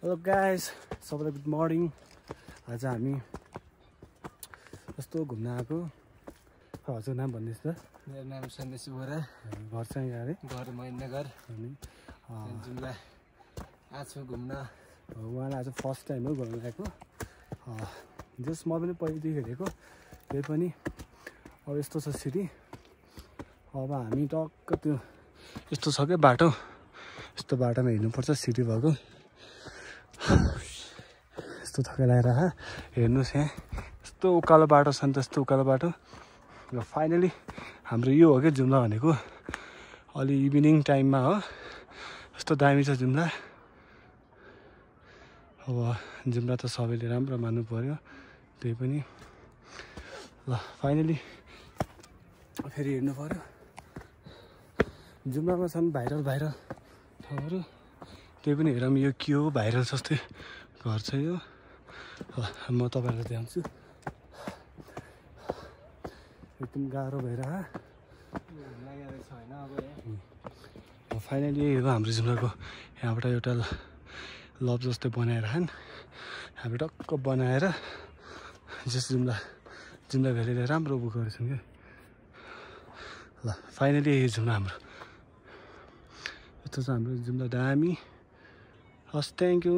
Hello guys, सबैलाई good morning. आज हामी कस्तो घुम्न आएको। हजुर नाम भन्नुहोस् त। मेरो नाम सन्देश बोरा। घर चाहिँ यहाँ अरे घर महेन्द्रनगर अनि जुम्ला आएको घुम्न। उहाँलाई आज फर्स्ट टाइम हो घुम्न आएको। जस म पनि पहिलेदेखि हेरेको, त्यही पनि अब यस्तो छ सिटी। अब हामी टक्क त्यो यस्तो छ क्या बाटो, यस्तो बाटोमा हिँड्नुपर्छ सिटी भएको। यस्तो थकाइरहेर हेर्नुहोस्, यहाँ यस्तो उकालो बाटो छ नि त, यस्तो उकालो बाटो। र फाइनली हाम्रो यो हो क्या जुम्ला भनेको। अलि इभिनिङ टाइममा हो, यस्तो दामी छ जुम्ला। अब जुम्ला त सबैले राम्रो मान्नु पर्यो, त्यही पनि ल फाइनली फेरि हेर्नु पर्यो। जुम्लामा छन् भाइरल ठाउँहरू, त्यही पनि हेरौँ यो के हो। भाइरल जस्तै घर छ यो। म तपाईँहरूलाई देखाउँछु। एकदम गाह्रो भइरह। फाइनली यही हो हाम्रो जुम्लाको। यहाँबाट एउटा लज जस्तै बनाएर हामी टक्क बनाएर जस जुम्ला भेलीले राम्रो बुक गरेछौँ क्या। ल फाइनली यही जुम्ला हाम्रो। यस्तो छ हाम्रो जुम्ला दामी। हस्, थ्याङ्क यू।